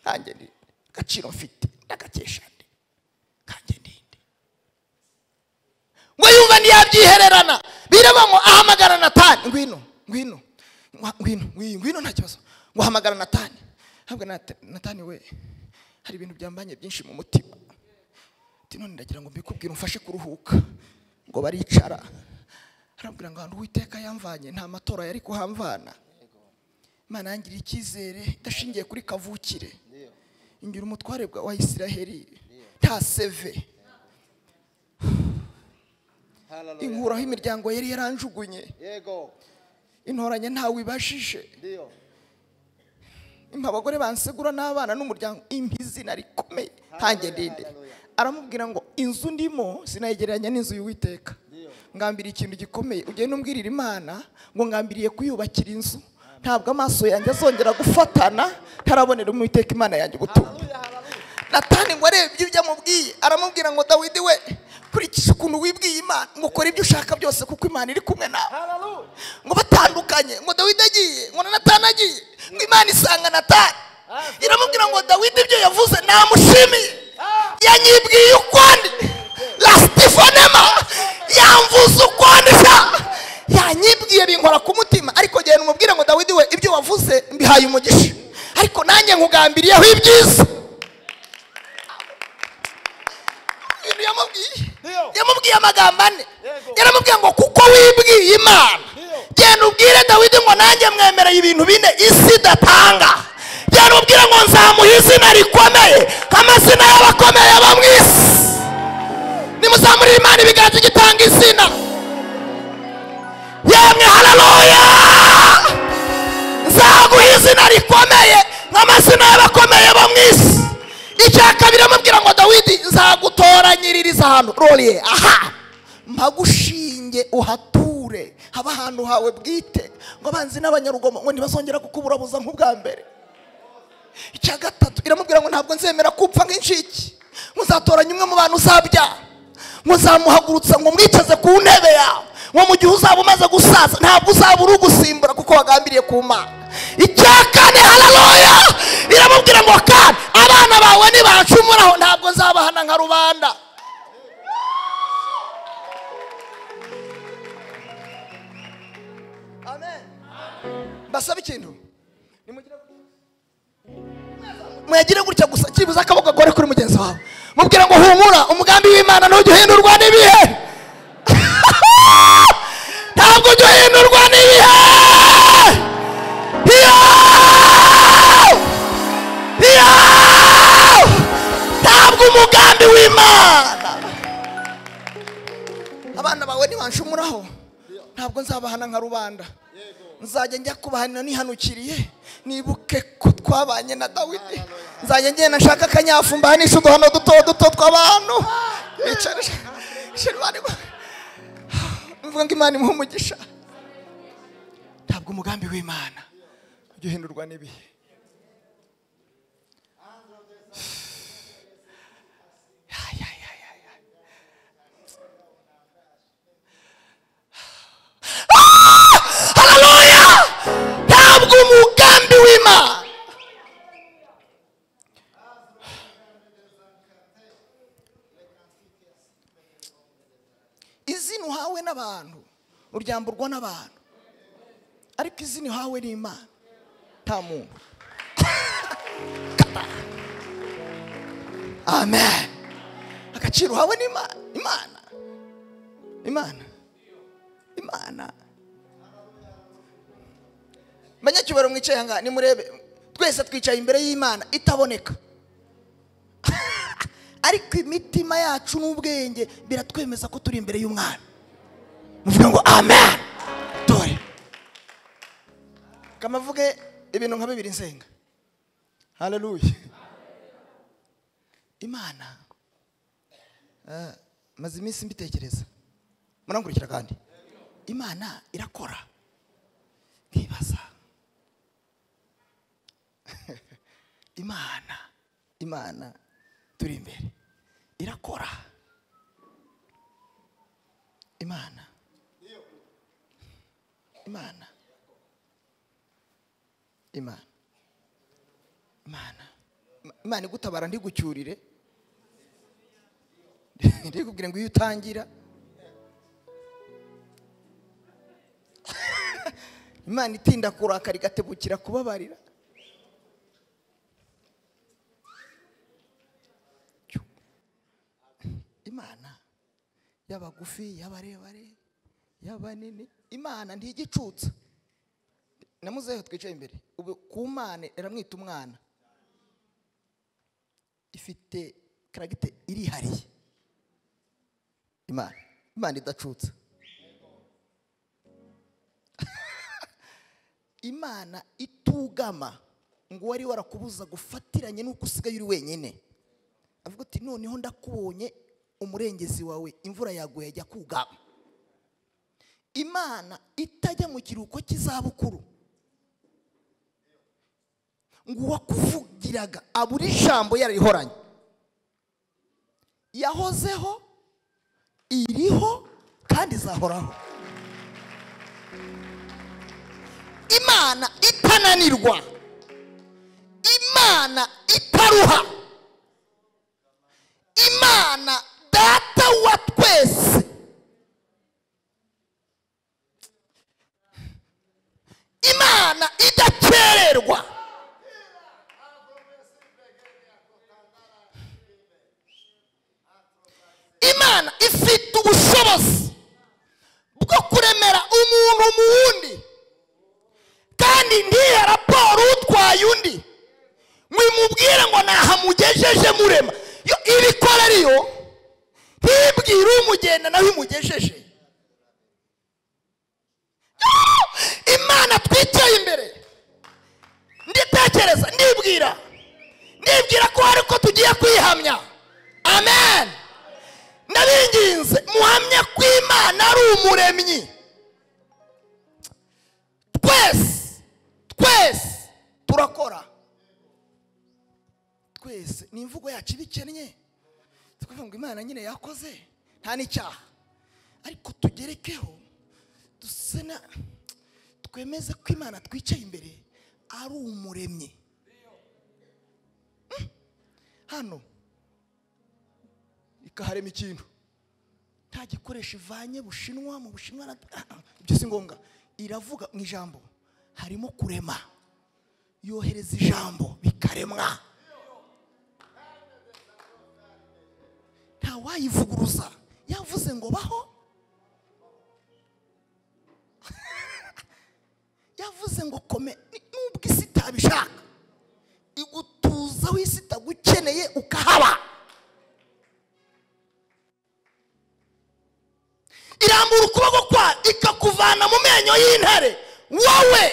nkanjye ndinde, agaciro mfite ndagakesha nde, nkanjye ndinde. Ngo yumva ntiyabyihererana, bireba ngo ahamagara Natani, ngwino ngwino ngwino ngwino, nta kibazo. Ngo ahamagara Natani, ntabwo Natani we, hari ibintu byambanye byinshi mu mutima, ati none ndagira ngo mbikubwire umfashe kuruhuka. Ngo baricara, arabwira ngo ahantu Uwiteka yamvanye nta matora yari kuhamvana. Imana yangiriye icyizere idashingiye kuri kavukire, ingira umutware wa Isiraheli nta seve, inkuraho imiryango yari yaranjugunye, intoranye ntawe ibashije, impa abagore bansegura n'abana n'umuryango, impa izina rikomeye, nkanjye ndinde. Aramubwira ngo inzu ndimo sinayigereranya n'inzu y'Uwiteka, ngambiriye ikintu gikomeye, ugende umbwirira Imana ngo ngambiriye kuyubakira inzu, ntabwo amaso yanjye azongera gufatana ntarabonera Uwiteka Imana yanjye ubutunzi. Natani ngo arebye ibyo amubwiye, aramubwira ngo Dawidi we, kurikije ukuntu wibwiye Imana, ngo ukore ibyo ushaka byose kuko Imana iri kumwe nawe. Ngo batandukanye, ngo Dawidi agiye, ngo na Natani agiye, ngo Imana isanga Natani, iramubwira ngo Dawidi ibyo yavuze namushimiye, yanyibwiye ukwandi, lastifonema yamvuze ukwandi, yanyibwiye binkora ku mutima. Ariko genda umubwire ngo Dawidi we, ibyo wavuze mbihaye umugisha, ariko nanjye nkugambiriyeho ibyiza. Yamubwiye amagambo ane, yaramubwiye ngo kuko wibwiye Imana, genda ubwire Dawidi ngo nanjye mwemereye ibintu bine isi idatanga. Genda ubwire ngo nzamuha izina rikomeye nk'amazina y'abakomeye aba mu isi. Nimuzamurire Imana ibiganza igitanga izina. Yemwe haleluya, nzaguha izina rikomeye nk'amazina y'abakomeye bo mu isi. Icya kabiri amubwira ngo Dawidi nzagutoranyiririza ahantu roriye, aha mpagushinge uhature, haba ahantu hawe bwite, ngo abanzi n'abanyarugomo ngo ntibazongera kukuburabuza nk'ubwa mbere. Icya gatatu iramubwira ngo ntabwo nzemera kupfa nk'inshiki, muzatoranya umwe mu bantu uzabyara, muzamuhagurutsa ngo mwicaze ku ntebe yawe, ngo mu gihe uzaba umaze gusaza ntabwo uzaba uri ugusimbura kuko wagambiriye ku Mana. Icya kane, haleluya, iramubwira ngo kandi abana bawe nibancumuraho ntabwo nzabahana nka rubanda. Amen. Mbasaba ikintu, muyagire gutya gusa, cyibuze akaboko gakore kuri mugenzi wawe, mubwira ngo humura, umugambi w'Imana ntujya uhindurwa n'ibihe. Ntabwo ujya uhindurwa n'ibihe. Ntabwo umugambi w'Imana, abana bawe nibanshumuraho ntabwo nzabahana nka rubanda, nzajya njya kubahanira nihanukiriye, nibuke ko twabanye na Dawidi, nzajya ngenda nshaka akanyafu mbahanisha uduhano duto duto tw'abantu. Mvuga ngo Imana imuhe umugisha. Ntabwo umugambi w'Imana ujya uhindurwa n'ibihe. Izina uhawe n'abantu uryamburwa n'abantu, ariko izina uhawe n'Imana nta muntu. Amen. Agaciro uhawe n'Imana. Imana, Imana, Imana. Banyacyubahiro mwicaye aha ngaha nimurebe, twese twicaye imbere y'Imana itaboneka, ariko imitima yacu n'ubwenge biratwemeza ko turi imbere y'Umwami. Muvuga ngo amen. Dore kamavuge ibintu nka bibiri nsenga. Haleluya. Imana maze iminsi mbitekereza, murankurikira kandi. Imana irakora, nkibaza Imana, Imana turi imbere irakora. Imana, Imana, Imana, Imana, Imana igutabara ntigucyurire, ndikubwira ngo iyo utangira. Imana itinda kurakara igatebukira kubabarira. Imana y'abagufi, y'abarebare, y'abanini, Imana ntigicutsa. Namuzeho twicaye imbere ubu ku Mana iramwita umwana, ifite karagite irihariye. Imana, Imana idacutsa. Imana itugama ngo wari warakubuza gufatiranye nuko usigaye uri wenyine, avuga ati noneho ndakubonye umurengezi wawe, imvura yaguye ajya kugama. Imana itajya mu kiruhuko cy'izabukuru ngo uwakuvugiraga abura ijambo yararihoranye. Yahozeho, iriho, kandi izahoraho. Imana itananirwa, Imana itaruha, Imana data wa twese, Imana idakererwa. Imana ifite ubushobozi bwo kuremera umuntu mu wundi, kandi ntihe raporo utwaye undi mwimubwire ngo nahamugejeje murema. Yo ibikora ariyo ntibwire umugenda nawe imugejeje. Imana twicaye imbere, nditekereza, ndibwira ko hari ko tugiye kwihamya. Amen. Ndabinginze muhamye ko Imana ari umuremyi. Twese, twese turakora. Twese ni imvugo yacu ibikennye, tukavuga ngo Imana nyine yakoze nta n'icyaha, ariko tugerekeho dusena twemeze ko Imana twicaye imbere ari umuremyi. Hano ikaharema ikintu nta gikoresho ivanye Bushinwa, mu Bushinwa ibyo si ngombwa. Iravuga mu ijambo harimo kurema, yohereza ijambo bikaremwa, nta wayivuguruza. Yavuze ngo baho, yavuze ngo kome, nubwo isi itabishaka igutuza aho isi itagukeneye ukahaba. Irambura ukuboko kwayo ikakuvana mu menyo y'intare wowe,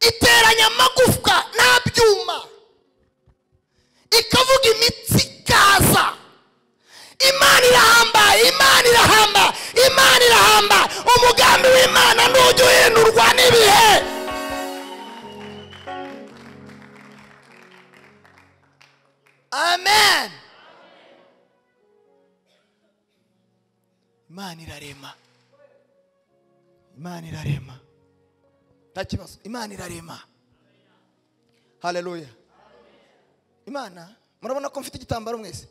iteranya amagufwa nta byuma, ikavuga imitsi ikaza. Imana irahambaye, Imana irahamba, Imana irahamba. Umugambi w'Imana ntujya uhindurwa n'ibihe. Amen. Imana irarema, Imana irarema, nta kibazo. Imana irarema. Haleluya. Imana, murabona ko mfite igitambaro mwese?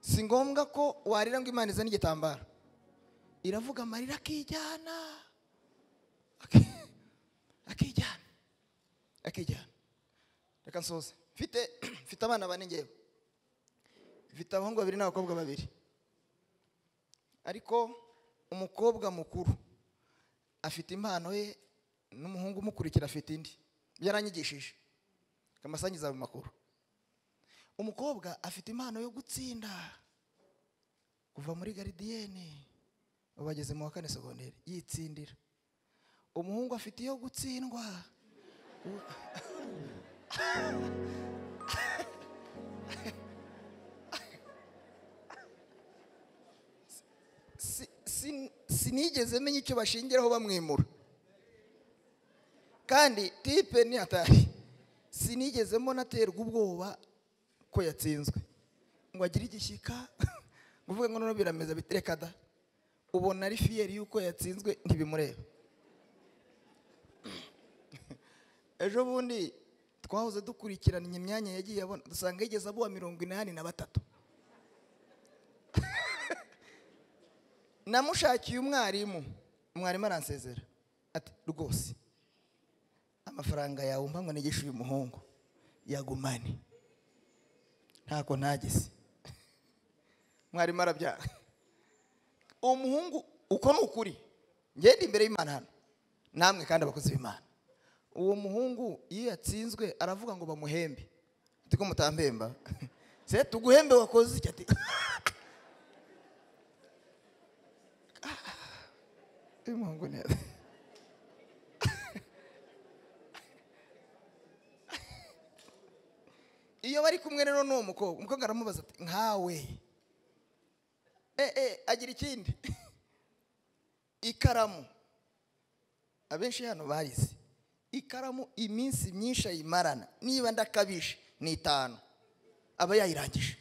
Si ngombwa ko warira ngo Imana izane igitambaro, iravuga amarira akijyana, akijyana, akijyana. Reka nsoze. Mfite abana bane ngewe, mfite abahungu babiri n'abakobwa babiri, ariko umukobwa mukuru afite impano ye n'umuhungu umukurikira afite indi, byaranyigishije kamasangiza mu makuru. Umukobwa afite impano yo gutsinda kuva muri garidiyene ubageze mu wa 4 segonderi yitsindira. Umuhungu afite iyo gutsindwa. Sinigeze menya icyo bashingiraho bamwimura, kandi tipe ni atari. Sinigeze mbona aterwa ubwoba ko yatsinzwe ngo agire igishyika nguvuge ngo noneho birameza bitreka da. Ubona ari fiyeri yuko yatsinzwe ntibimureba. Ejo bundi twahoze dukurikirana imyanya yagiye abona, dusanga yigeze abuwa 83. Namushakiye umwarimu, umwarimu aransezera ati rwose amafaranga yawe mpa ngo nigishe uyu muhungu yagumane, ntako ntageze. Mwarimu arabyara uwo muhungu. Uko ni ukuri, ngende imbere y'Imana hano namwe kandi abakozi b'Imana. Uwo muhungu iyo yatsinzwe aravuga ngo bamuhembe, ati ko mutampemba se tuguhembe wakoze iki? Ati uyu muhungu neza. Iyo bari kumwe rero n'uwo mukobwa, umukobwa aramubaza ati nkawe agira ikindi ikaramu. Abenshi hano barize ikaramu iminsi myinshi ayimarana, niba ndakabije ni 5 aba yayirangije.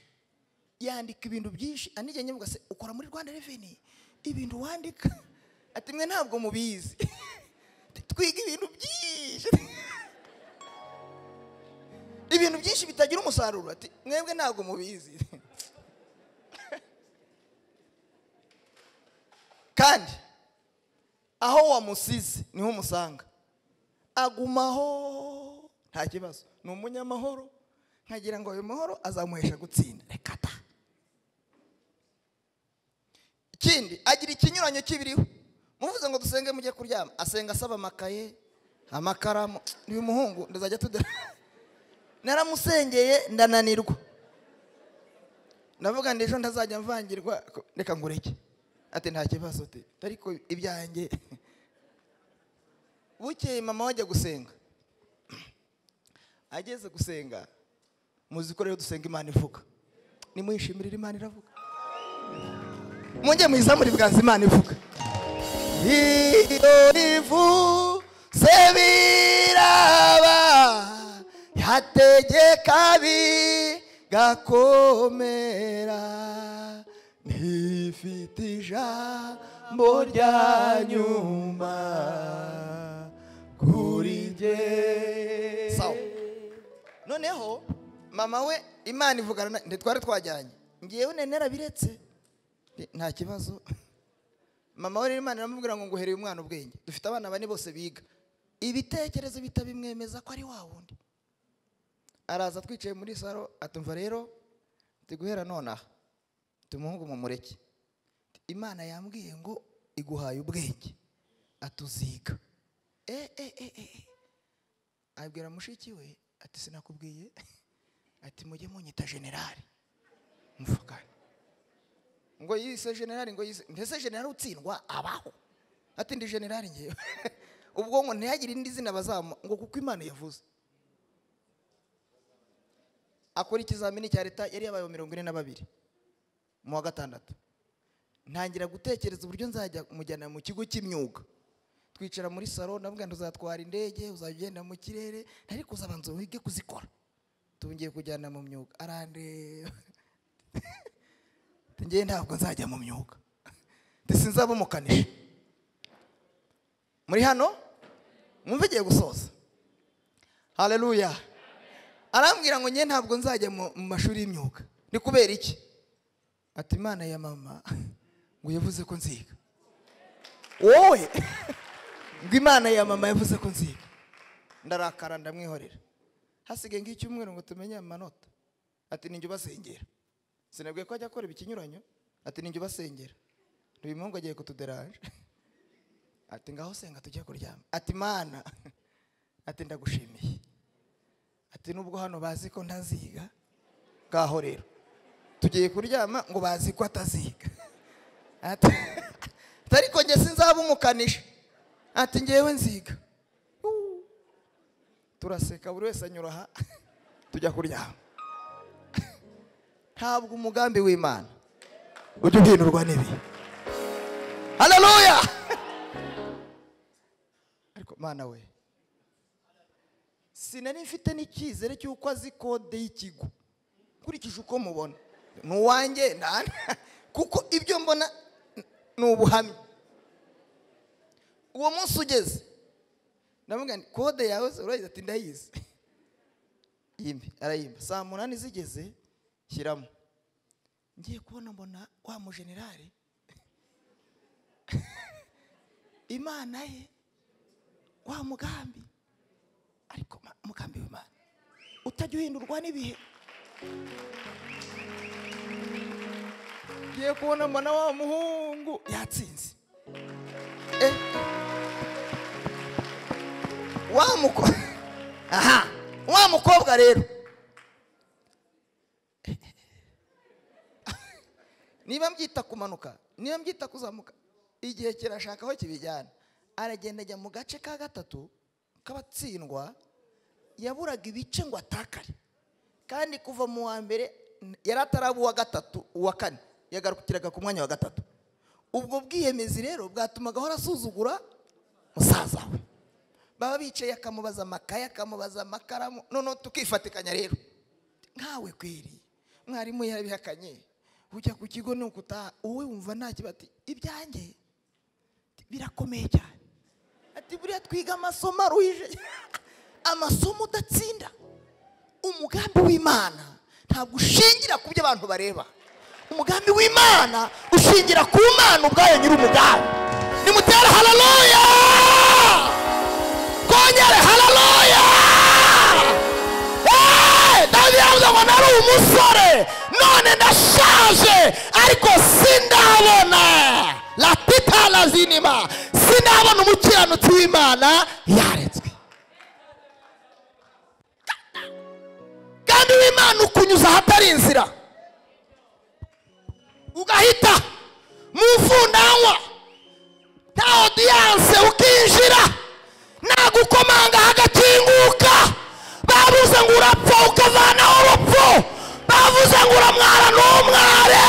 Yandika ibintu byinshi anijye nyavuga se ukora muri Rwanda Revenue ibintu wandika, ati mwe ntabwo mubizi twiga ibintu byinshi ibintu byinshi bitagira umusaruro, ati mwebwe ntabwo mubizi. Kandi aho wamusize niho umusanga, agumaho nta kibazo, ni umunyamahoro. Nkagira ngo ayo mahoro azamuhesha gutsinda, reka ta. Ikindi agira ikinyuranyo kibiriho. Muvuze ngo dusenge mujye kuryama, asenga asaba amakaye amakaramu. Uyu muhungu ndazajya tudera. Naramusengeye ndananirwa, ndavuga ndi ejo ndazajya mvangirwa, reka ngureke. Ati nta kibazo te, ariko ibyanjye. Bukeye mama wajya gusenga, ageze gusenga, muzi ko rero dusenga Imana ivuga, nimuyishimirira Imana iravuga, munjye muyizamure ibiganza Imana ivuga. Iyo ivuze biraba, yategeka bigakomera, ntifite ijambo rya nyuma kuri jye. Sawa. Noneho mama we Imana ivugana, ntitwari twajyanye, ngewe nene narabiretse nta kibazo. Mama we Imana iramubwira ngo nguhereye umwana ubwenge. Dufite abana bane bose biga, ibitekerezo bitabimwemeza ko ari wa wundi. Araza twicaye muri saro atumva rero tiguhera nonaha tumuhungu mumureke, Imana yambwiye ngo iguhaye ubwenge atuziga. Abwira mushiki we ati sinakubwiye, ati mujye munyita generali mufakane. Ngo yise generali, ngo yise ndese generali utsindwa abaho, ati ndi generali ngewe. Ubwo ngo ntiyagire indi zina bazamu ngo kuko Imana yavuze. Akora ikizamini cya leta yari yabaye 42 mu wa 6. Ntangira gutekereza uburyo nzajya mujyana mu kigo cy'imyuga. Twicara muri salo ndavuga ngo uzatwara indege, uzagenda mu kirere, ariko uzabanza wige kuzikora. Tungiye kujyana mu myuga, arande ngiye ntabwo nzajya mu myuga, sinzaba umukanishi. Muri hano mwumve igiye gusoza. Haleluya. Arambwira ngo ngiye ntabwo nzajya mu mashuri y'imyuga. Ni kubera iki? Ati Imana ya mama ngo yavuze ko nziga. Wowe ngo Imana ya mama yavuze ko nziga. Ndarakara ndamwihorera. Hasigaye nk'icyumweru ngo tumenye amanota. Ati ninjye ubasengera. Sinabwiye ko ajya akora ibikinyuranyo. Ati ninjye ubasengera. Uyu muhungu agiye kutuderaje. Ati ngaho senga tujye kuryama. Ati Mana, ati ndagushimiye. Ati nubwo hano bazi ko ntaziga, ngaho rero tugiye kuryama ngo bazi ko ataziga. Ati ariko njye sinzaba umukanisha. Ati ngewe nziga. Turaseka buri wese anyura aha tujya kuryama. Ntabwo umugambi w'Imana ujya uhindurwa n'ibi. Haleluya. Ariko Mana we, sinari mfite n'icyizere cy'uko azi kode y'ikigo. Nkurikije uko mubona ni uwanjye, kuko ibyo mbona ni ubuhamya. Uwo munsi ugeze ndavuga nti kode yawe urayizi? Ati ndayizi. Yimbi arayimba. Saa 8 zigeze shyiramo. Ngiye kubona mbona wa mujenerali Imana ye wa mugambi, ariko mugambi w'Imana utajya uhindurwa n'ibihe. Ngiye kubona mbona wa muhungu yatsinze. Wa mukobwa rero niba mbyita kumanuka, niba mbyita kuzamuka, igihe kirashaka aho kibijyana. Aragenda ajya mu gace ka gatatu k'abatsindwa, yaburaga ibice ngo atakare. Kandi kuva mu wa mbere yari ataraba uwa gatatu, uwa kane yagarukiraga ku mwanya wa gatatu. Ubwo bwiyemezi rero bwatumaga ahora asuzugura musaza we. Baba bicaye akamubaza amakaye, akamubaza amakaramu, noneho tukifatikanya rero. Nkawe kweri mwarimu yarabihakanye, ujya ku kigo ni ukutaha, wowe wumva nta kibati. Ibyanjye birakomeye cyane. Ati buriya twiga amasomo aruhije, amasomo udatsinda. Umugambi w'Imana ntabwo ushingira ku byo abantu bareba. Umugambi w'Imana ushingira ku Mana ubwayo nyiri umugambi. Nimutere haleluya! Kongere haleluya! Dawidi yaravuze ngo nari umusore none ndashaje, ariko sindabona latita lazinima, sindabona umukiranutsi w'Imana yaretswe. Kandi w'Imana ukunyuza ahatari inzira, ugahita mu mfundanwa, nta audience ukinjira, nta gukomanga hagakinguka. Bavuze ngo urapfa ukavanaho urupfu, bavuze ngo uramwara n'umware.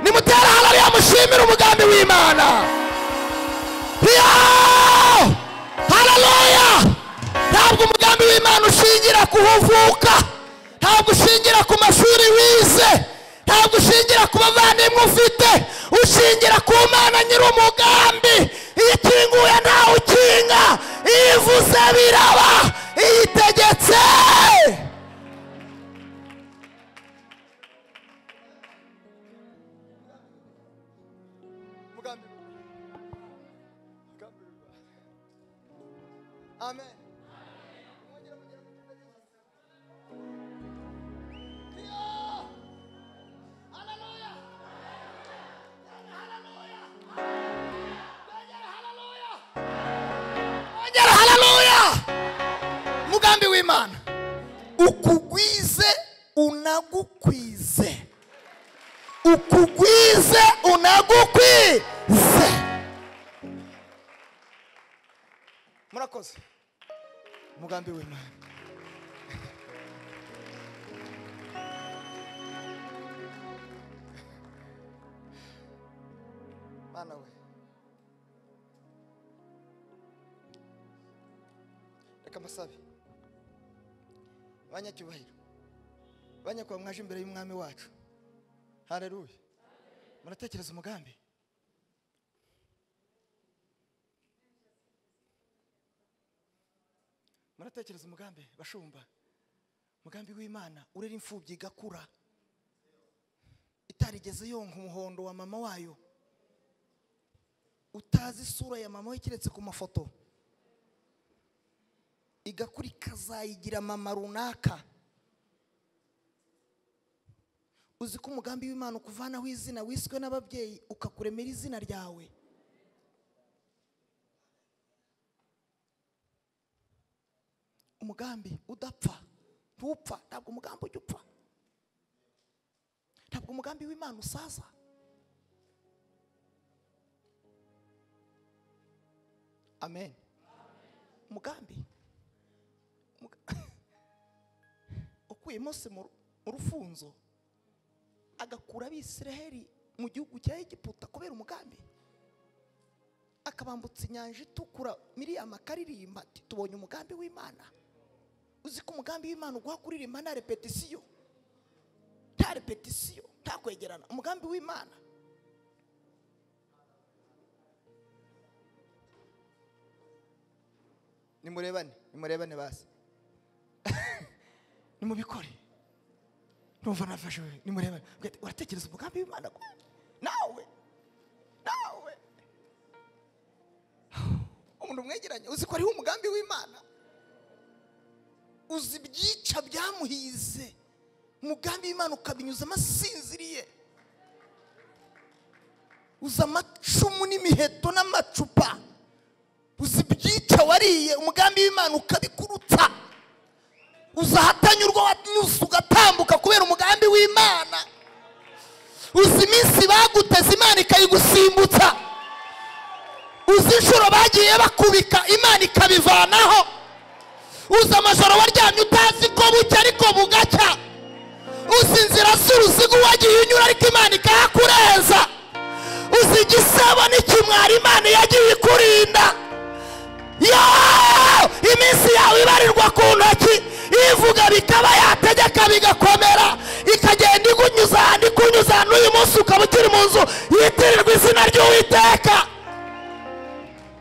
Nimutera haleluya mushimire umugambi w'Imana. Haleluya! Ntabwo umugambi w'Imana ushingira ku uvuka, ntabwo ushingira ku mashuri wize, ntabwo ushingira ku bavandimwe ufite, ushingira ku Mana nyiri umugambi. Iyo ikinguye ntawe ukinga, iyo ivuze biraba, iyo itegetse. Amen. Mugambi w'Imana ukugwize unagukwize, ukugwize unagukwize. Murakoze. Mugambi w'Imana. Mana we, reka masabe banyacyubahiro, banyakuba mwaje imbere y'umwami wacu. Haleluya. Muratekereza umugambi? Muratekereza umugambi bashumba? Umugambi w'Imana urera imfubyi igakura, itari Utarigeze yonka umuhondo wa mama wayo, utazi isura ya mama we keretse ku mafoto, igakura ikazayigira mama runaka. Uzi ko umugambi w'Imana ukuvanaho izina wiswe n'ababyeyi ukakuremera izina ryawe. Umugambi udapfa, ntupfa. Ntabwo umugambi ujya upfa, ntabwo umugambi w'Imana usaza. Amen. Umugambi ukuye Mose mu rufunzo agakura Abisiraheli mu gihugu cya Egiputa kubera umugambi, akabambutsa inyanja itukura, Miriam akaririmba ati tubonye umugambi w'Imana. Uzi ko umugambi w'Imana uguha kuririmba nta repetisiyo, nta repetisiyo, nta kwegerana. Umugambi w'Imana. Nimurebane, nimurebane basi. Nimubikore. Numva nafashe, nimurebane. Uratekereza umugambi w'Imana nawe, nawe umuntu mwegeranye, uzi ko ariho umugambi w'Imana. Uzi ibyica byamuhize, umugambi w'Imana ukabinyuzamo asinziriye. Uzi amacumu n'imiheto n'amacupa, uzi ibyica wariye, umugambi w'Imana ukabikurutsa. Uzi ahatanyurwa wanyuze ugatambuka kubera umugambi w'Imana. Uzi iminsi baguteze Imana ikayigusimbutsa. Uzi inshuro bagiye bakubika Imana ikabivanaho. Uzi amajoro waryamye utazi ko bucya ariko bugacya. Uzi inzira z'uruziga wagiye unyura ariko Imana ikahakureza. Uzi igisebo n'ikimwaro Imana yagiye ikurinda. Yo, iminsi yawe ibarirwa ku ntoki, ivuga bikaba, yategeka bigakomera, ikagenda igunyuza ahandi ikunyuza, n'uyu munsi ukaba ukiri mu nzu yitirirwa izina ry'Uwiteka.